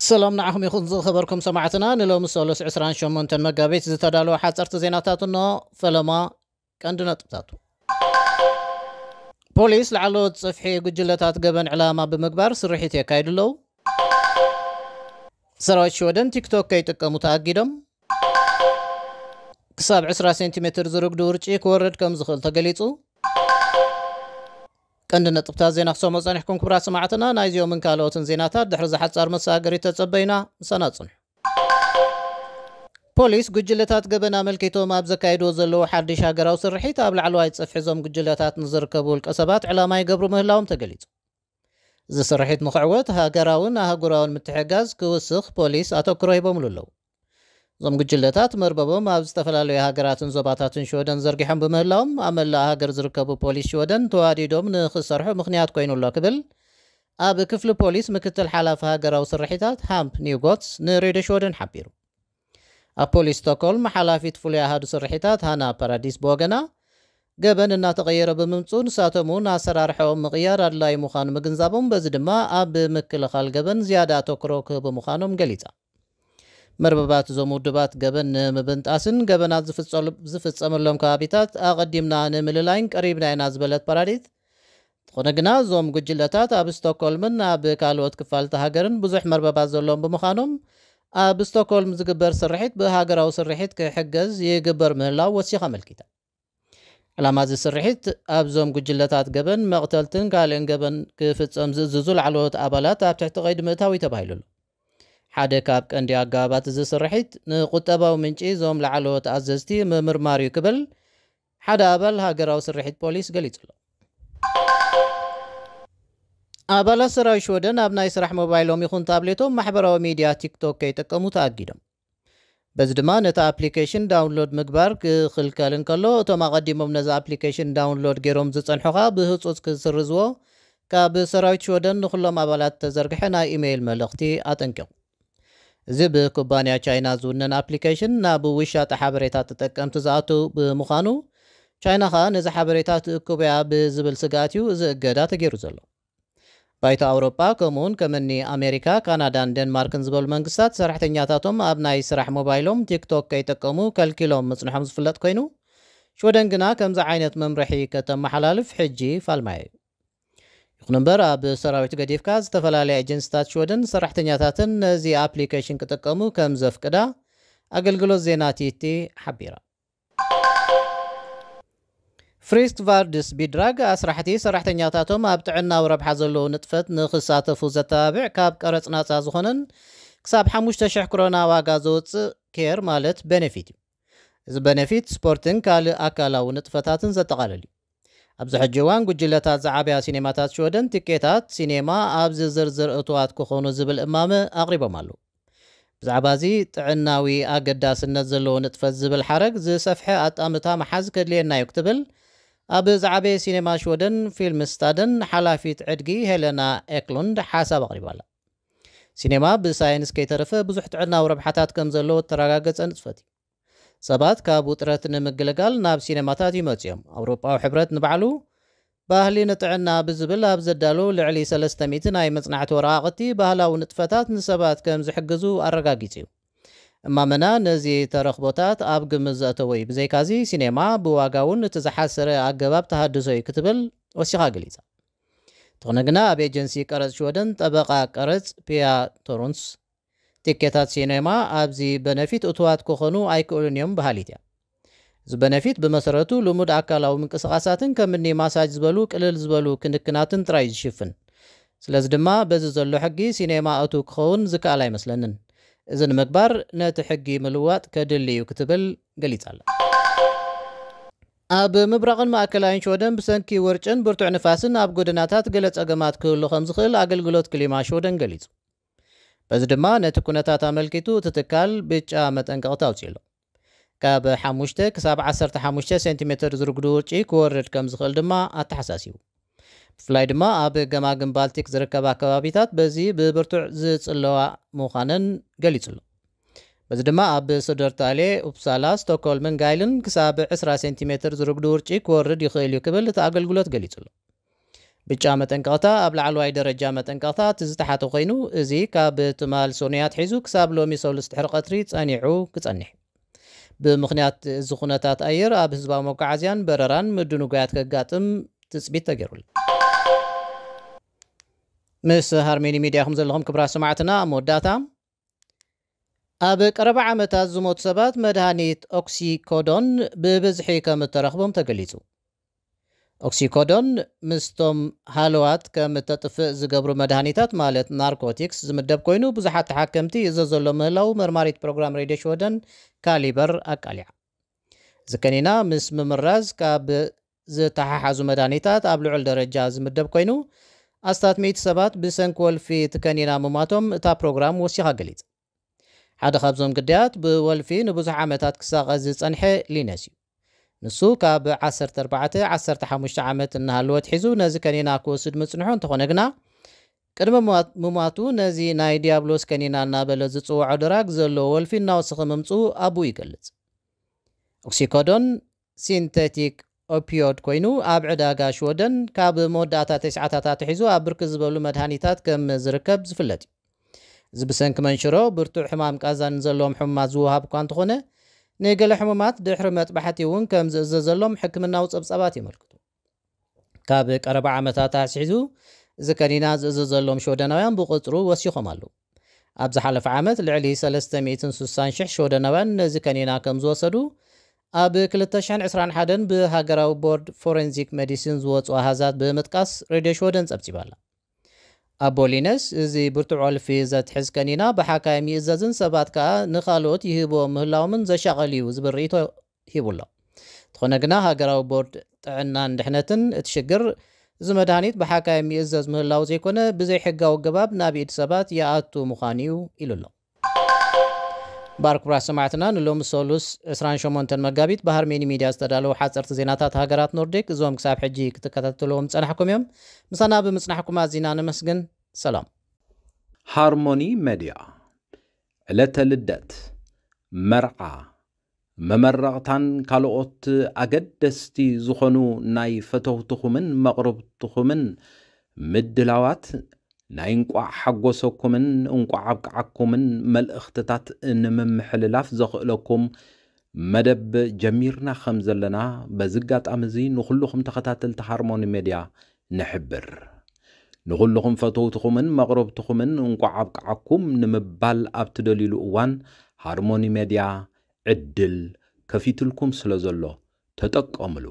ሰላም ንዓኹም ይኹን ዝኸበርኩም ሰማዕትና። ንሎሚ ሰሉስ ዕስራን ሸሞንተን መጋቢት ዝተዳለወ ሓፀርቲ ዜናታት እንሆ። ፈለማ ቀንዲ ነጥብታቱ። ፖሊስ ላዕለዎት ጽፍሒ ጉጅለታት ገበን ዕላማ ብምግባር ስርሒት የካይዱ ኣለዉ። ሰራዊት ሽወደን ቲክቶክ ከይጥቀሙ ተኣጊዶም። ክሳብ ዕስራ ሴንቲሜትር ዝርግዱ ውርጪ ክወርድ ከም ዝኽእል ተገሊጹ። ቀንዲ ነጥብታት ዜና ክሰምዑ ጸኒሕኩም ክቡራት ሰማዕትና። ናይዚኦምን ካልኦትን ዜናታት ድሕሪ ዝሓጻር መሰጋገሪ ተጸበዩና። ምሳና ጽንሑ። ፖሊስ ጉጅለታት ገበን ኣመልኪቶም ኣብ ዘካይድዎ ዘለዉ ሓድሽ ሃገራዊ ስርሒት ኣብ ላዕለዋይ ጽፍሒ እዞም ጉጅለታት ንዝርከቡ ውልቀ ሰባት ዕላማ ይገብሩ ምህላዎም ተገሊጹ። እዚ ስርሒት ንኽዕወት ሃገራውን ኣህጉራውን ምትሕግጋዝ ክውስኽ ፖሊስ ኣተኩሮ ሂቦምሉ ኣለዉ። እዞም ጉጅለታት መርበቦም ኣብ ዝተፈላለዩ ሃገራትን ዞባታትን ሽወደን ዘርጊሖም ብምህላዎም ኣብ መላእ ሃገር ዝርከቡ ፖሊስ ሽወደን ተዋዲዶም ንኽሰርሑ ምኽንያት ኮይኑ ኣሎ ክብል ኣብ ክፍሊ ፖሊስ ምክትል ሓላፊ ሃገራዊ ስርሒታት ሃምፕ ኒውጎትስ ንሬድዮ ሽወደን ሓቢሩ። ኣብ ፖሊስ ስቶክሆልም ሓላፊት ፍሉይ ኣሃዱ ስርሒታት ሃና ፓራዲስ ብወገና፣ ገበን እናተቐየረ ብምምፁ ንሳቶም እውን ኣሰራርሐኦም ምቕያር ኣድላዪ ምዃኑ ምግንዛቦም፣ በዚ ድማ ኣብ ምክልኻል ገበን ዝያዳ ኣተኩሮ ክህቡ ምዃኖም ገሊጻ። መርበባት እዞም ውድባት ገበን ንምብንጣስን ገበናት ዝፍጸሉ- ዝፍጸመሎም ከባቢታት ኣቐዲምና ንምልላይን ቀሪብና ኢና ዝበለት ፓራዲስ፣ እንተኾነ ግና እዞም ጉጅለታት ኣብ ስቶክሆልምን ኣብ ካልኦት ክፋልቲ ሃገርን ብዙሕ መርበባት ዘለዎም ብምዃኖም፣ ኣብ ስቶክሆልም ዝግበር ስርሒት ብሃገራዊ ስርሒት ክሕገዝ ይግበር ምህላው ወሲኻ ኣመልኪታ። ዕላማ እዚ ስርሒት ኣብዞም ጉጅለታት ገበን፣ መቕተልትን ካልእን ገበን ክፍጸም ዝእዝዙ ላዕለዎት ኣባላት ኣብ ትሕቲ ቀይዲ ምእታው እዩ ተባሂሉ ኣሎ። ሓደ ካብ ቀንዲ ኣገባባት እዚ ስርሒት ንቁጠባዊ ምንጪ እዞም ላዕለዎት ኣዘዝቲ ምምርማር እዩ ክብል ሓደ ኣባል ሃገራዊ ስርሒት ፖሊስ ገሊጹ ኣሎ። ኣባላት ሰራዊት ሽወደን ኣብ ናይ ስራሕ ሞባይሎም ይኹን ታብሌቶም ማሕበራዊ ሚድያ ቲክቶክ ከይጥቀሙ ተኣጊዶም። በዚ ድማ ነቲ ኣፕሊኬሽን ዳውንሎድ ምግባር ክኽልከል እንከሎ፣ እቶም ኣቐዲሞም ነዚ ኣፕሊኬሽን ዳውንሎድ ገይሮም ዝጸንሑ ኸኣ ብህጹጽ ክስርዝዎ ካብ ሰራዊት ሽወደን ንኹሎም ኣባላት ዝተዘርግሐ ናይ ኢሜይል መልእኽቲ ኣጠንቂቑ። እዚ ብኩባንያ ቻይና ዝውነን ኣፕሊኬሽን ናብ ውሻጠ ሓበሬታ ተጠቀምቲ ዝኣቱ ብምዃኑ፣ ቻይና ኸኣ ነዚ ሓበሬታ ትእክቦ እያ ብዝብል ስግኣት እዩ እዚ እገዳ ተገይሩ ዘሎ። ባይቶ ኣውሮጳ ከምኡውን ከም እኒ ኣሜሪካ፣ ካናዳን ዴንማርክን ዝበሉ መንግስታት ሰራሕተኛታቶም ኣብ ናይ ስራሕ ሞባይሎም ቲክቶክ ከይጥቀሙ ከልኪሎም ምጽንሖም ዝፍለጥ ኮይኑ፣ ሽወደን ግና ከምዚ ዓይነት መምርሒ ከተመሓላልፍ ሕጂ ፋልማ እዩ። ይኹን እምበር ኣብ ሰራዊት ገዲፍካ ዝተፈላለያ ኤጀንሲታት ሽወደን ሰራሕተኛታተን ነዚ ኣፕሊኬሽን ክጥቀሙ ከም ዘፍቅዳ ኣገልግሎት ዜና ቲቲ ሓቢራ። ፍሪስክ ቫርድስ ቢድራግ ኣስራሕቲ ሰራሕተኛታቶም ኣብ ጥዕናዊ ረብሓ ዘለዎ ንጥፈት ንኽሳተፉ ዘተባብዕ ካብ ቀረጽ ናጻ ዝኾነን ክሳብ ሓሙሽተ ሽሕ ክሮና ዋጋ ዘውጽእ ኬር ማለት ቤነፊት እዩ። እዚ ቤነፊት ስፖርትን ካልእ ኣካላዊ ንጥፈታትን ዘጠቓልል እዩ። ኣብዚ ሕጂ እዋን ጉጅለታት ዝዓበያ ሲኔማታት ሽወደን ትኬታት ሲኔማ ኣብዚ ዝርዝር እትዋት ክኾኑ ዝብል እማመ ኣቕሪቦም ኣለዉ። ብዛዕባ እዚ ጥዕናዊ ኣገዳስነት ዘለዎ ንጥፈት ዝብል ሓረግ ዝሰፍሐ ኣጣምታ ምሓዝ ከድልየና እዩ ክትብል ኣብ ዝዓበየ ሲኔማ ሽወደን ፊልም ስታደን ሓላፊት ዕድጊ ሄለና ኤክሉንድ ሓሳብ ኣቕሪባ ኣላ። ሲኔማ ብሳይንስ ከይተረፈ ብዙሕ ጥዕናዊ ረብሓታት ከም ዘለዎ እተረጋገጸ ንጥፈት እዩ። ሰባት ካብ ውጥረት ንምግልጋል ናብ ሲኔማታት ይመጽኡ እዮም። ኣውሮጳዊ ሕብረት ንባዕሉ ባህሊ ንጥዕና ብዝብል ኣብ ዘዳሎ ልዕሊ ሰለስተ ሚእቲ ናይ መጽናዕቲ ወረቓቕቲ ባህላዊ ንጥፈታት ንሰባት ከም ዝሕግዙ ኣረጋጊጹ እዩ። እማመና ነዚ ተረኽቦታት ኣብ ግምት ዘእተወ እዩ። ብዘይካዚ ሲኔማ ብዋጋ እውን እቲ ዝሓሰረ ኣገባብ ተሃድሶ እዩ ክትብል ወሲኻ ገሊጻ። እንተኾነ ግና ኣብ ኤጀንሲ ቀረጽ ሽወደን ጠበቓ ቀረጽ ፒያ ቶሩንስ ቲኬታት ሲኔማ ኣብዚ በነፊት እትዋት ክኾኑ ኣይክእሉን እዮም በሃሊት እያ። እዚ በነፊት ብመሰረቱ ልሙድ ኣካላዊ ምንቅስቓሳትን ከም እኒ ማሳጅ ዝበሉ ቅልል ዝበሉ ክንክናትን ጥራይ እዩ ዝሽፍን። ስለዚ ድማ በዚ ዘሎ ሕጊ ሲኔማ እቱ ክኸውን ዝከኣል ኣይመስለንን። እዚ ንምግባር ነቲ ሕጊ ምልዋጥ ከድሊ እዩ ክትብል ገሊጻ ኣላ። ኣብ ምብራቕን ማእከላይን ሽወደን ብሰንኪ ውርጭን ብርቱዕ ንፋስን ኣብ ጎደናታት ገለ ጸገማት ክህሉ ከም ዝኽእል ኣገልግሎት ክሊማ ሽወደን ገሊጹ። በዚ ድማ ነቲ ኩነታት ኣመልኪቱ እቲ ትካል ብጫ መጠንቀቕታ ኣውጺኡ ኣሎ። ካብ ሓሙሽተ ክሳብ ዓሰርተ ሓሙሽተ ሴንቲሜትር ዝርግዱ ውርጪ ክወርድ ከም ዝኽእል ድማ ኣተሓሳሲቡ። ብፍላይ ድማ ኣብ ገማግም ባልቲክ ዝርከባ ከባቢታት በዚ ብብርቱዕ ዝጽለዋ ምዃነን ገሊጹ ኣሎ። በዚ ድማ ኣብ ሱደርታሌ፣ ኡፕሳላ፣ ስቶክሆልምን ጋይልን ክሳብ ዕስራ ሴንቲሜትር ዝርግዱ ውርጪ ክወርድ ይኽእል እዩ ክብል እቲ ኣገልግሎት ገሊጹ ኣሎ። ብጫ መጠንቀቕታ ኣብ ላዕለዋይ ደረጃ መጠንቀቕታ እቲ ዝተሓተ ኮይኑ፣ እዚ ካብ ትማል ሶኑይ ኣትሒዙ ክሳብ ሎሚ ሰሉስ ድሕሪ ቀትሪ ጸኒዑ ክጸንሕ። ብምኽንያት እዚ ኩነታት ኣየር ኣብ ህዝባዊ መጓዓዝያን በረራን ምድንጓያት ከጋጥም ትጽቢት ተገይሩሉ። ምስ ሃርሜኒ ሚድያ ኢኹም ዘለኹም ክብራት ሰማዕትና። ኣብ መወዳእታ፣ ኣብ ቀረባ ዓመታት ዝሞቱ ሰባት መድሃኒት ኦክሲኮዶን ብብዝሒ ከም እተረኽቦም ተገሊጹ። ኦክሲኮዶን ምስቶም ሃለዋት ከም እተጥፍእ ዝገብሩ መድሃኒታት ማለት ናርኮቲክስ ዝምደብ ኮይኑ፣ ብዙሓት ተሓከምቲ ይእዘዘሎም ምህላው መርማሪት ፕሮግራም ሬድዮ ሽወደን ካሊበር ኣቃሊዓ። እዚ ከኒና ምስ ምምራዝ ካብ ዝተሓሓዙ መድሃኒታት ኣብ ልዑል ደረጃ ዝምደብ ኮይኑ፣ ኣስታት ሚእቲ ሰባት ብሰንኪ ወልፊ እቲ ከኒና ምማቶም እታ ፕሮግራም ወሲኻ ገሊጻ። ሓደ ካብዞም ግዳያት ብወልፊ ንብዙሕ ዓመታት ክሳቐ ዝጸንሐ ሊነስ እዩ። ንሱ ካብ ዓሰርተ ኣርባዕተ ዓሰርተ ሓሙሽተ ዓመት እናሃለወ ኣትሒዙ ነዚ ከኒና ክወስድ ምጽንሑ እንተኾነ ግና፣ ቅድሚ ምዋት- ምሟቱ ነዚ ናይ ዲያብሎስ ከኒና እናበለ ዝጽውዖ ድራግ ዘለዎ ወልፊ እናወሰኸ ምምጽኡ ኣቡኡ ይገልጽ። ኦክሲኮዶን ሲንቴቲክ ኦፒዮድ ኮይኑ፣ ኣብ ዕዳጋ ሽወደን ካብ መወዳእታ ተስዓታት ኣትሒዙ ኣብ ብርክት ዝበሉ መድሃኒታት ከም ዝርከብ ዝፍለጥ እዩ። እዚ ብሰንኪ መንሽሮ፣ ብርቱዕ ሕማም ቃዛን ዘለዎም ሕሙማት ዝወሃብ እኳ እንተኾነ፣ ንገለ ሕሙማት ድሕሪ መጥባሕቲ እውን ከም ዝእዘዘሎም ሕክምናዊ ጸብጻባት የመልክቱ። ካብ ቀረባ ዓመታት ኣትሒዙ እዚ ከኒና ዝእዘዘሎም ሽወደናውያን ብቁጽሩ ወሲኾም ኣለዉ። ኣብ ዝሓለፈ ዓመት ልዕሊ ሰለስተ ሚእትን ስሳን ሽሕ ሽወደናውያን ነዚ ከኒና ከም ዝወሰዱ ኣብ ክልተ ሽሕን ዕስራን ሓደን ብሃገራዊ ቦርድ ፎረንሲክ ሜዲሲን ዝወጹ ኣሃዛት ብምጥቃስ ሬድዮ ሽወደን ጸብጺባ ኣላ። ኣቦ ሊነስ፣ እዚ ብርቱዕ ወልፊ ዘትሕዝ ከኒና ብሓካይም ይእዘዝን ሰባት ከኣ ንኻልኦት ይህብዎ ምህላዎምን ዘሻቐል እዩ ዝብል ርእይቶ ሂቡ ኣሎ። እንተኾነ ግና ሃገራዊ ቦርድ ጥዕናን ድሕነትን እቲ ሽግር እዚ መድሃኒት ብሓካይም ይእዘዝ ምህላው ዘይኮነ ብዘይሕጋዊ ኣገባብ ናብ ኢድ ሰባት ይኣቱ ምዃኑ እዩ ኢሉ ኣሎ። ባር ክቡራት ሰማዕትና፣ ንሎሚ ሰሉስ ዕስራን ሸሞንተን መጋቢት ብሃርሜኒ ሚድያ ዝተዳለዉ ሓፀርቲ ዜናታት ሃገራት ኖርዲክ እዞም ክሳብ ሕጂ ክትከታተልዎም ዝጸናሕኩም እዮም። ምሳና ብምጽናሕኩም ኣዚና ነመስግን። ሰላም። ሃርሞኒ ሜድያ ዕለተ ልደት፣ መርዓ፣ መመረቕታን ካልኦት ኣገደስቲ ዝኾኑ ናይ ፈተውትኹምን መቕርብትኹምን ምድላዋት ናይ እንቋዕ ሓጎሰኩምን እንቋዕ ኣብቅዓኩምን መልእኽትታት ንምምሕልላፍ ዘኽእለኩም መደብ ጀሚርና ከም ዘለና በዚ ኣጋጣሚ እዚ ንኹልኹም ተኸታተልቲ ሃርሞኒ ሜድያ ንሕብር። ንኹልኹም ፈተውትኹምን መቕረብትኹምን እንቋዕ ኣብቅዓኩም ንምባል ኣብ ትደልዩሉ እዋን ሃርሞኒ ሜድያ ዕድል ከፊትልኩም ስለ ዘሎ ተጠቀምሉ።